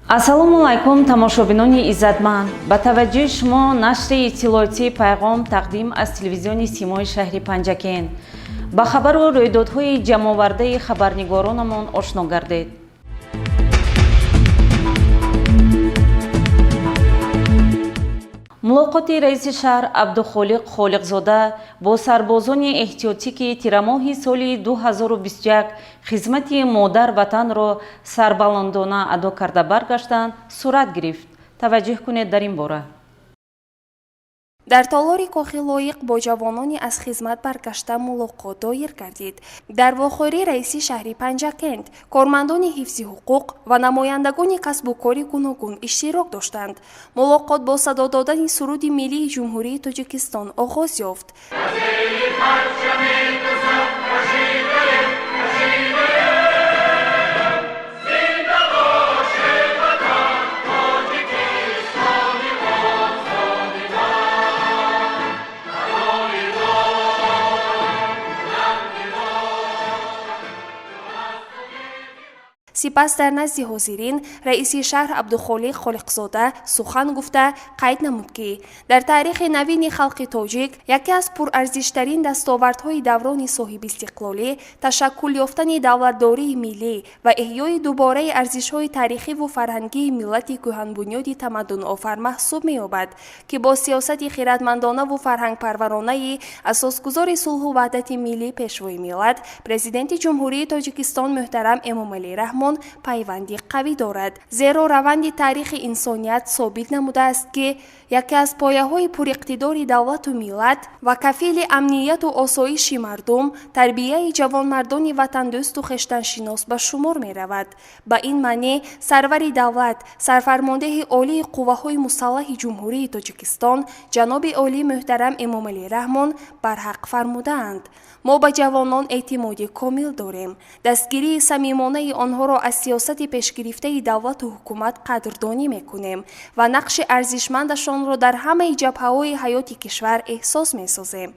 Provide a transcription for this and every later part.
Ассалому алайкум, тамошобинони иззатманд! Ба таваҷҷӯҳи шумо нашри иттилоотии «Пайғом» тақдим аз телевизиони «Симои» шаҳри Панҷакент. Ба хабару рӯйдодҳои ҷамъовардаи хабарнигоронамон ошно гардед. Мулоқоти раиси шаҳр Абдухолиқ Холиқзода бо сарбозони эҳтиётӣ, ки тирамоҳи соли 2021 хизмати модар ватанро сарбаландона адо карда баргаштанд, сурат гирифт. Таваҷҷӯҳ кунед дар ин бора. Дар толори Кохи Лоиқ бо ҷавонони аз хизмат баргашта мулоқот доир гардид. Дар вохӯрӣ раиси шаҳри Панҷакент, кормандони ҳифзи ҳуқуқ ва намояндагони касбу кори гуногун иштирок доштанд. Мулоқот бо садо додани суруди миллии Ҷумҳурии Тоҷикистон оғоз ёфт. Сипас дар назди ҳозирин раиси шаҳр Абдухолиқ Холиқзода сухан гуфта, қайд намуд, ки дар таърихи навини халқи тоҷик яке аз пурарзиштарин дастовардҳои даврони соҳибистиқлолӣ ташаккул ёфтани давлатдории миллӣ ва эҳёи дубораи арзишҳои таърихиву фарҳангии миллати кӯҳанбунёди тамаддунофар маҳсуб меёбад, ки бо сиёсати хиратмандонаву фарҳангпарваронаи асосгузори сулҳу ваҳдати миллӣ, Пешвои миллат, Президенти Ҷумҳурии Тоҷикистон муҳтарам Эмомалӣ Раҳмон пайванди қавӣ дорад. Зеро раванди таърихи инсоният собит намудааст, ки яке аз пояҳои пуриқтидори давлату миллат ва кафили амнияту осоиши мардум тарбияи ҷавонмардони ватандӯсту хештаншинос ба шумор меравад. Ба ин маънӣ сарвари давлат, сарфармондеҳи олии қувваҳои мусаллаҳи Ҷумҳурии Тоҷикистон ҷаноби олӣ муҳтарам Эмомалӣ Раҳмон барҳақ фармудаанд: «Мо ба ҷавонон эътимоди комил дорем, дастгирии самимонаи онҳоро аз сиёсати пешгирифтаи давлату ҳукумат қадрдонӣ мекунем ва нақши арзишмандашонро дар ҳамаи ҷабҳаҳои ҳаёти кишвар эҳсос месозем».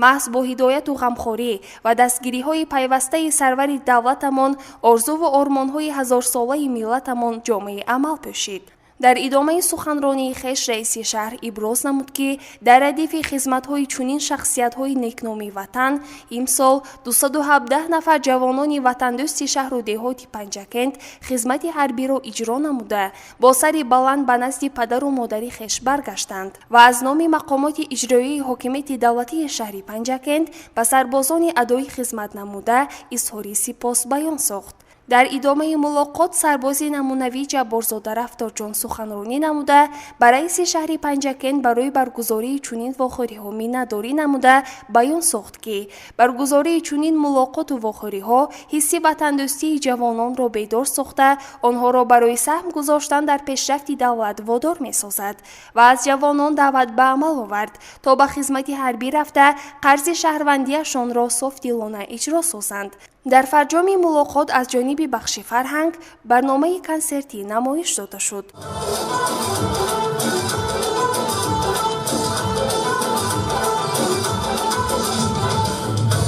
Маҳз бо ҳидояту ғамхорӣ ва дастгириҳои пайвастаи сарвари давлатамон орзуву ормонҳои ҳазорсолаи миллатамон ҷомаи амал пӯшид. Дар идомаи суханронии хеш раиси шаҳр иброз намуд, ки дар радифи хизматҳои чунин шахсиятҳои некномии ватан имсол 217 нафар ҷавонони ватандӯсти шаҳру деҳоти Панҷакент хизмати ҳарбиро иҷро намуда, бо сари баланд ба назди падару модари хеш баргаштанд ва аз номи мақомоти иҷроии ҳокимияти давлатии шаҳри Панҷакент ба сарбозони адои хизмат намуда изҳори сипос баён сохт. Дар идомаи мулоқот сарбози намунавӣ Ҷабборзода Рафторҷон суханронӣ намуда, ба раиси шаҳри Панҷакент барои баргузории чунин вохӯриҳо миннатдорӣ намуда, баён сохт, ки баргузории чунин мулоқоту вохӯриҳо ҳисси ватандӯстии ҷавононро бедор сохта, онҳоро барои саҳм гузоштан дар пешрафти давлат водор месозад ва аз ҷавонон даъват ба амал овард, то ба хизмати ҳарбӣ рафта, қарзи шаҳрвандиашонро софдилона иҷро созанд. Дар фарҷоми мулоқот аз ҷониби бахши фарҳанг барномаи консертӣ намоиш дода шуд.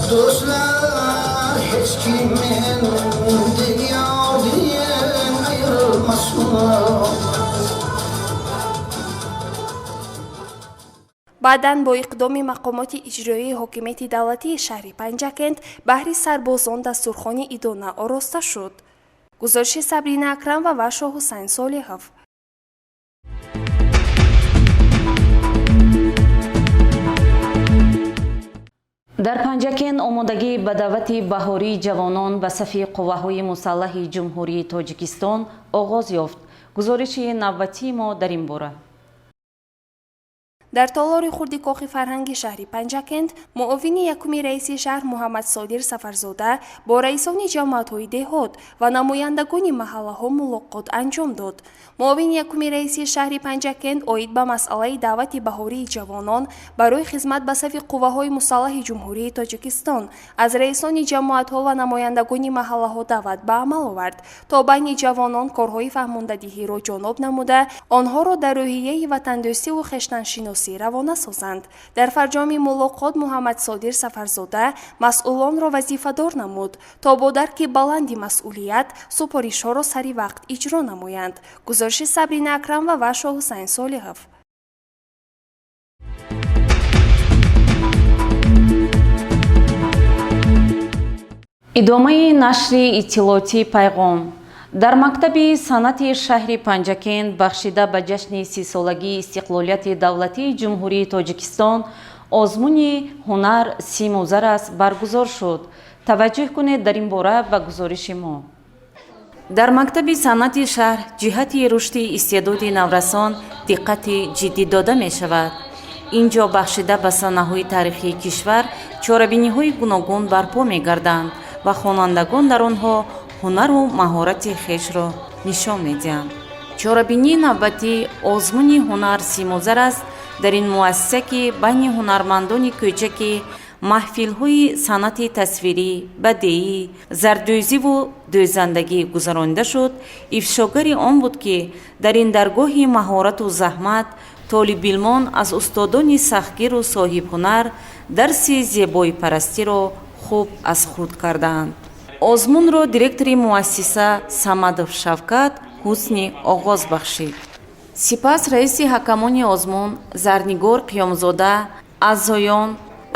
Do'stlar, hech kim mendek yordan ayrilmasin. Баъдан бо иқдоми мақомоти иҷроии ҳокимияти давлатии шаҳри Панҷакент баҳри сарбозон дастурхони идона ороста шуд. Гузориши Сабрина Акрамова ва Шоҳҳусайн Солиҳов. Дар Панҷакент омодагӣ ба даъвати баҳории ҷавонон ба сафи қувваҳои мусаллаҳи Ҷумҳурии Тоҷикистон оғоз ёфт. Гузориши навбатии мо дар ин бора. Дар толори хурди Кохи фарҳанги шаҳри Панҷакент муовини якуми раиси шаҳр Муҳаммадсодир Сафарзода бо раисони ҷамоатҳои деҳот ва намояндагони маҳаллаҳо мулоқот анҷом дод. Муовини якуми раиси шаҳри Панҷакент оид ба масъалаи даъвати баҳории ҷавонон барои хизмат ба сафи қувваҳои мусаллаҳи Ҷумҳурии Тоҷикистон аз раисони ҷамоатҳо ва намояндагони маҳаллаҳо даъват ба амал овард, то байни ҷавонон корҳои фаҳмондадиҳиро ҷоноб намуда, онҳоро дар рӯҳияи ватандӯстиву хештаншиносӣ равона созанд. Дар фарҷоми мулоқот Муҳаммадсодир Сафарзода масъулонро вазифадор намуд, то бо дарки баланди масъулият супоришҳоро сари вақт иҷро намоянд. Гузориши Сабрина Акрамова ва Шоҳҳусайн Солиҳов. Идомаи нашри иттилоотии пайғом. Дар мактаби санъати шаҳри Панҷакент бахшида ба ҷашни 30-солагии истиқлолияти давлатии Ҷумҳурии Тоҷикистон озмуни «Ҳунар симу зар аст» баргузор шуд. Таваҷҷӯҳ кунед дар ин бора ба гузориши мо. Дар мактаби санъати шаҳр ҷиҳати рушди истеъдоди наврасон диққати ҷиддӣ дода мешавад. Ин ҷо бахшида ба санаҳои таърихии кишвар чорабиниҳои гуногун барпо мегарданд ва хонандагон дар онҳо ҳунару маҳорати хешро нишон медиҳанд. Чорабинии навбатӣ озмуни «Ҳунар симузар аст» дар ин муассиса, ки байни ҳунармандони кӯчаки маҳфилҳои санъати тасвирӣ, бадеӣ, зардӯзиву дӯзандагӣ гузаронида шуд, ифшогари он буд, ки дар ин даргоҳи маҳорату заҳмат толибилмон аз устодони сахтгиру соҳибҳунар дарси зебоипарастиро хуб аз худ кардаанд. Озмунро директори муассиса Самадов Шавкат ҳусни оғоз бахшид. Сипас раиси ҳакамони озмун Зарнигор Қиёмзода, аъзоён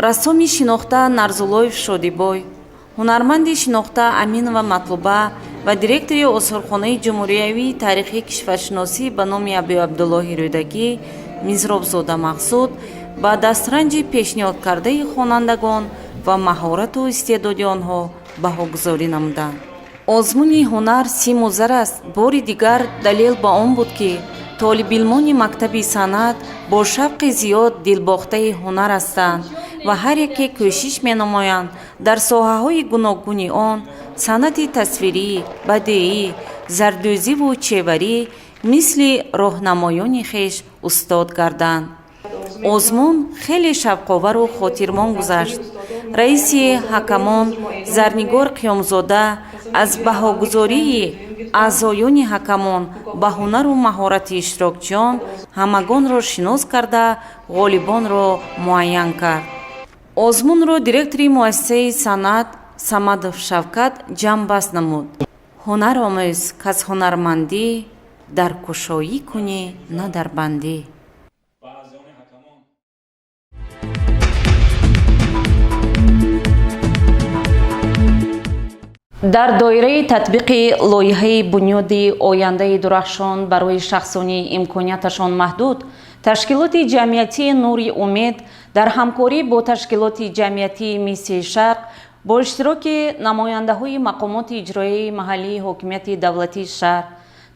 рассоми шинохта Нарзуллоев Шодибой, ҳунарманди шинохта Аминова Матлуба ва директори осорхонаи ҷумҳуриявии таърихии кишваршиносӣ ба номи Абуабдуллоҳи Рӯдакӣ Мизробзода Мақсуд ба дастранҷи пешниҳодкардаи хонандагон ва маҳорату истеъдоди онҳо баҳогузорӣ намуданд. Озмуни «Ҳунар симу зар аст» бори дигар далел ба он буд, ки толибилмони мактаби санъат бо шавқи зиёд дилбохтаи ҳунар ҳастанд ва ҳар яке кӯшиш менамоянд дар соҳаҳои гуногуни он санъати тасвирӣ, бадеӣ, зардӯзиву чеварӣ мисли роҳнамоёни хеш устод гарданд. Озмун хеле шавқовару хотирмон гузашт. Раиси ҳакамон Зарнигор Қиёмзода аз баҳогузории аъзоёни ҳакамон ба ҳунару маҳорати иштирокчиён ҳамагонро шинос карда, ғолибонро муайян кард. Озмунро директори муассисаи санъат Самадов Шавкат ҷамъбаст намуд. Ҳунар омӯз, каз ҳунармандӣ дар кушоӣ кунӣ, на дар бандӣ. Дар доираи татбиқи лоиҳаи бунёди ояндаи дурахшон барои шахсони имконияташон маҳдуд, ташкилоти ҷамъиятии «Нури умед» дар ҳамкорӣ бо ташкилоти ҷамъиятии «Миссияи Шарқ» бо иштироки намояндаҳои мақомоти иҷроияи маҳаллии ҳокимияти давлатии шаҳр,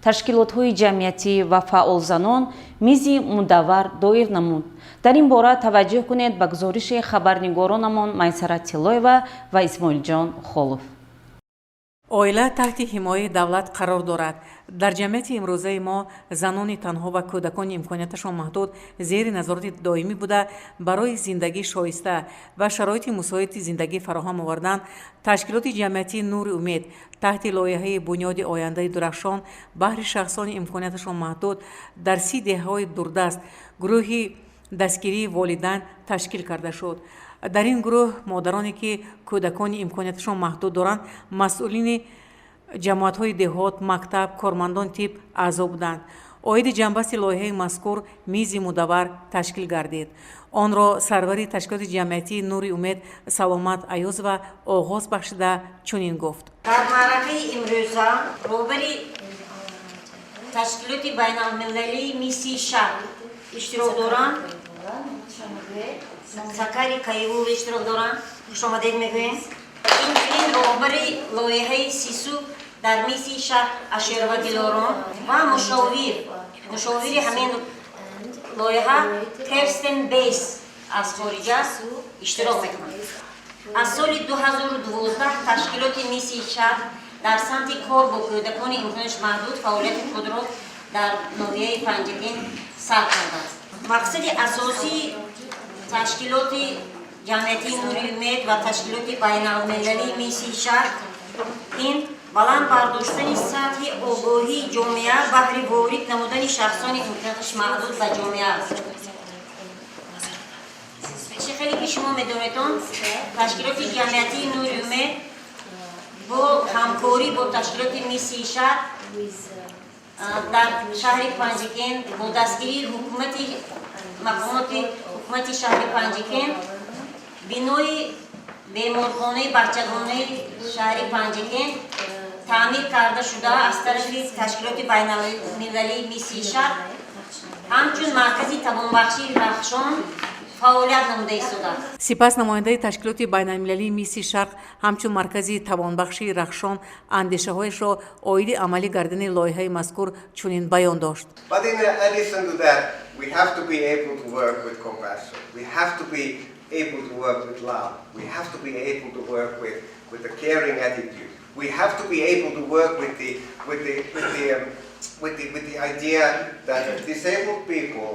ташкилотҳои ҷамъиятӣ ва фаъолзанон мизи мудаввар доир намуд. Дар ин бора таваҷҷӯҳ кунед ба гузориши хабарнигоронамон Майсара Тиллоева ва Исмоилҷон Холов. Оила таҳти ҳимояи давлат қарор дорад. Дар ҷамъияти имрӯзаи мо занони танҳо ва кӯдакони имконияташон маҳдуд зери назорати доимӣ буда, барои зиндагии шоиста ва шароити мусоиди зиндагӣ фароҳам овардан ташкилоти ҷамъиятии «Нури умед» таҳти лоиҳаи бунёди ояндаи дурахшон баҳри шахсони имконияташон маҳдуд дар 30 деҳаҳои дурдаст гурӯҳи дастгирии волидайн ташкил карда шуд. Дар ин гурӯҳ модароне, ки кӯдакони имконияташон маҳдуд доранд, масъулини ҷамоатҳои деҳот, мактаб, кормандони тиб аъзо буданд. Оиди ҷамъбасти лоиҳаи мазкур мизи мудаввар ташкил гардид. Онро сарвари ташкилоти ҷамъиятии «Нури умед» Саломат Аёзова оғоз бахшида чунин гуфт. Дар маъракаи имрӯза роҳбари ташкилоти байналмилалии «Миссияи Шарқ» иштирок доранд, Сакари Каивулов иштирок доранд, хушомадед мегӯем. Инчунин роҳбари лоиҳаи СИСУ дар «Миссияи Шарқ» Ашерова Дилорон ва мушовири ҳамин Лоиҳа Керстен Бейс аз хориҷа иштирок мекунад. Аз соли 2012 ташкилоти Миссияи Шарқ дар самти кор бо кӯдакони имконияш маҳдуд фаъолияти худро дар ноҳияи Панҷакент сар кардааст. Мақсади асосии ташкилоти ҷамъиятии Нури Умед ва ташкилоти байналмилалии Миссияи Шарқ ин баланд бардоштани сатҳи огоҳии ҷомеа баҳри ворид намудани шахсони имконияташ маҳдуд ба ҷомеа аст. Чӣ хеле ки шумо медонедон, ташкилоти ҷамъиятии Нури Умед бо ҳамкорӣ бо ташкилоти Миссияи Шарқ дар шаҳри Панҷакент бо дастгирии ҳукумати мақомоти ҳукумати шаҳри Панҷакент бинои беморхонаи бачагонаи шаҳри Панҷакент таъмир карда шуда аз тарафи ташкилоти байналмилалии Миссияи Шарқ ҳамчун маркази тавонбахшии Рахшон фаъолият намуда истодааст. Сипас намояндаи ташкилоти байналмилалии Миссияи Шарқ ҳамчун маркази тавонбахшии Рахшон андешаҳояшро оиди амалӣ гардидани лоиҳаи мазкур чунин баён дошт. But in addition to that, we have to be able to work with compassion. We have to be able to work with love. We have to be able to work with a caring attitude. We have to be able to work with the idea that disabled people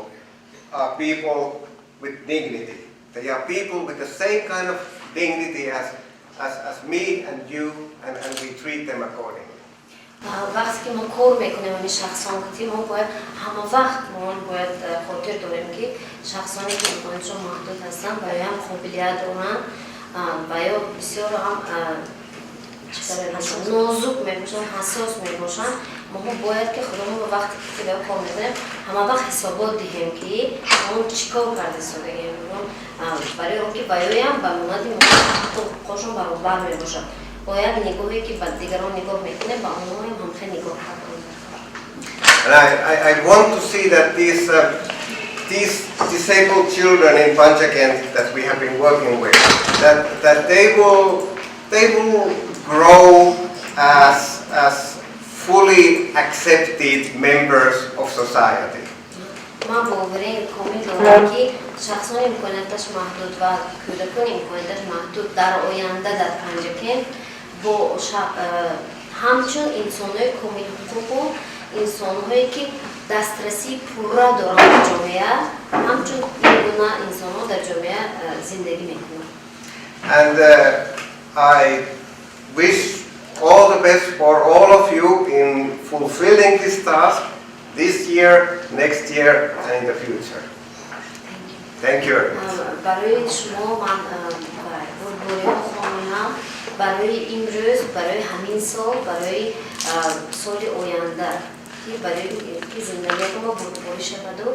are people with dignity. They are people with the same kind of dignity as me and you, and we treat them accordingly. Вақте ки мо кор мекунем ҳамин шахсон ки мо бояд ҳама вақт мо бояд хотир дорем, ки шахсоне ки имкониятшон маҳдуд ҳастанд ва ёам қобилият доранд ва ё бисёр ҳам нозук мебошанд, ҳассос мебошанд. Моҳо бояд ки худамон вақте ки ба кор мекунем, ҳама вақт ҳисобот диҳем, ки он чӣ кор карда истодаем, барои он ки ба ёям ба монанди мо ҳуқуқҳошон баробар мебошад. Бо як нигоҳе ки ба дигарон нигоҳ мекунем, ба онҳоям ҳамхел нигоҳ кардан. And I want to see that these disabled children in Panjakent that we have been working with, that they will grow as fully accepted members of society. Ман боварӣ комил дорам, ки шахсони имконияташ маҳдуд ва кӯдакони имконияташ маҳдуд дар оянда дар Панҷакент бо ҳамчун инсонҳои комилҳуқуқу инсонҳое ки дастрасии пурра доранд ба ҷомеа, ҳамчун ин гуна инсонҳо дар ҷомеа зиндагӣ мекунанд. And I wish all the best for all of you in fulfilling this task this year, next year, and in the future. Thank you very much. Барои шумо ман бурдбориҳо хоҳам барои имрӯз, барои ҳамин сол, барои соли оянда, ки барои ки зиндагиятон бурдборӣ шаваду.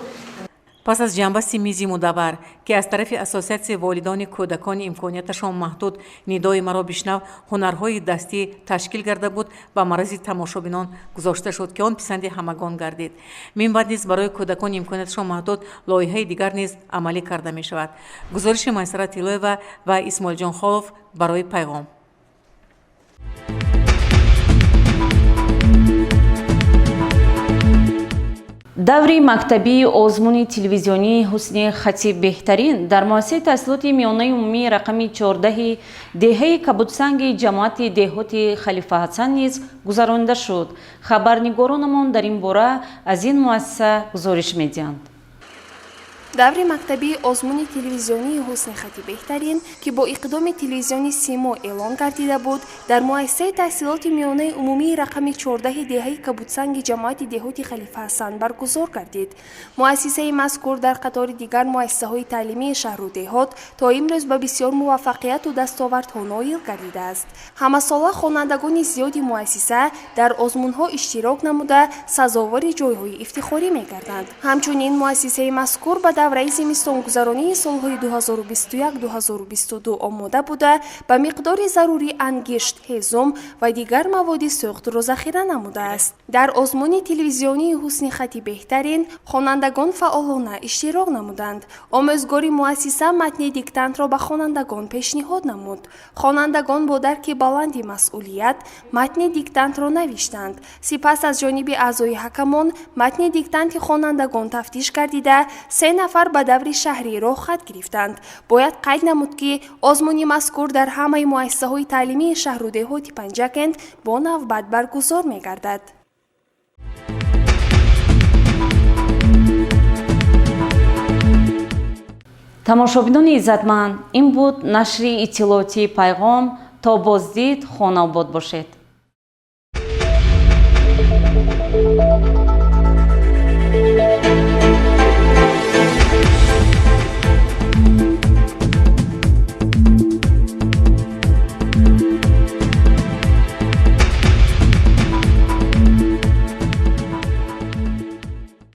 Пас аз ҷамъбасти мизи мудаввар, ки аз тарафи Ассотсиатсияи волидони кӯдакони имконияташон маҳдуд «Нидои маро бишнав» ҳунарҳои дастӣ ташкил карда буд, ба маррази тамошобинон гузошта шуд, ки он писанди ҳамагон гардид. Минбаъд низ барои кӯдакони имконияташон маҳдуд лоиҳаи дигар низ амалӣ карда мешавад. Гузориши Майсара Тиллоева ва Исмоилҷон Холов барои «Пайғом». Даври мактабии озмуни телевизионии «Ҳусни хати беҳтарин» дар муассисаи таҳсилоти миёнаи умумии рақами 14-и деҳаи Кабудсанги ҷамоати деҳоти Халифа Ҳасан низ гузаронида шуд. Хабарнигоронамон дар ин бора аз ин муассиса гузориш медиҳанд. Даври мактабии озмуни телевизионии «Ҳусни хати беҳтарин», ки бо иқдоми телевизиони Симо эълон гардида буд, дар муассисаи таҳсилоти миёнаи умумии рақами 14-и деҳаи Кабудсанги ҷамоати деҳоти Халифа Ҳасан баргузор гардид. Муассисаи мазкур дар қатори дигар муассисаҳои таълимии шаҳру деҳот то имрӯз ба бисёр муваффақияту дастовардҳо ноил гардидааст. Ҳамасола хонандагони зиёди муассиса дар озмунҳо иштирок намуда, сазовори ҷойҳои ифтихорӣ мегарданд. Ҳамчунин муассисаи мазкур ба Давраи зимистонгузаронии солҳои 2021-2022 омода буда, ба миқдори зарурӣ ангишт, ҳезум ва дигар маводи сӯхтро захира намудааст. Дар озмуни телевизионии ҳусни хати беҳтарин хонандагон фаъолона иштирок намуданд. Омӯзгори муассиса матни диктантро ба хонандагон пешниҳод намуд. Хонандагон бо дарки баланди масъулият матни диктантро навиштанд. Сипас аз ҷониби аъзои ҳакамон матни диктанти хонандагон тафтиш гардида, се нафар ба даври шаҳрӣ роҳхат гирифтанд. Бояд қайд намуд, ки озмуни мазкур дар ҳамаи муассисаҳои таълимии шаҳру деҳоти Панҷакент бо навбат баргузор мегардад. Тамошобинони иззатманд, ин буд нашри иттилоотии Пайғом. То боздид, хонаобод бошед.